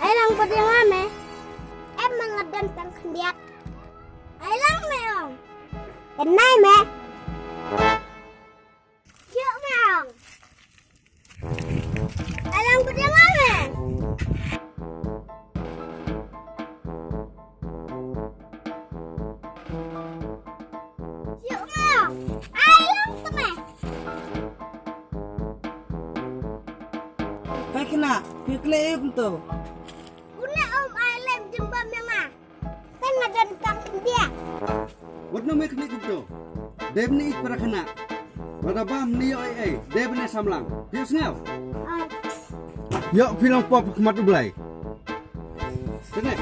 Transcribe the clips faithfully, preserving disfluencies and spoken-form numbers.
Ai lang pat ïa nga me. Em, ma nga don tang khyndiat. Ai lang me ong. Kan nai me. Shu me ong. Ai lang pat ïa nga me. Shu me ong. Ai lang te me. Kai khynnah, phi khleh ïa u kumto? Une um ai lem jingbam ïa nga. Tang nga don tang khyndiat. Wat nym ïa kane kumto. Dei ban ïeit para khynnah. Lada bam ne ïoh ei ei, dei ban ïa samlang. Phi ïohsngew? Oi. Ïoh phi long pop ha khmat U Blei. Kane.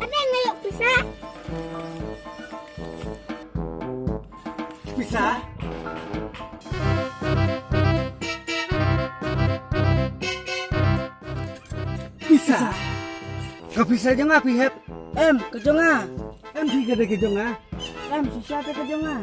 Ane nga ïoh pisa. Pisa? Pisa. Ka pisa jong nga phi hep? Em, ka jong nga. Em, phi ka dei ka jong nga. Em, shisha te ka jong nga.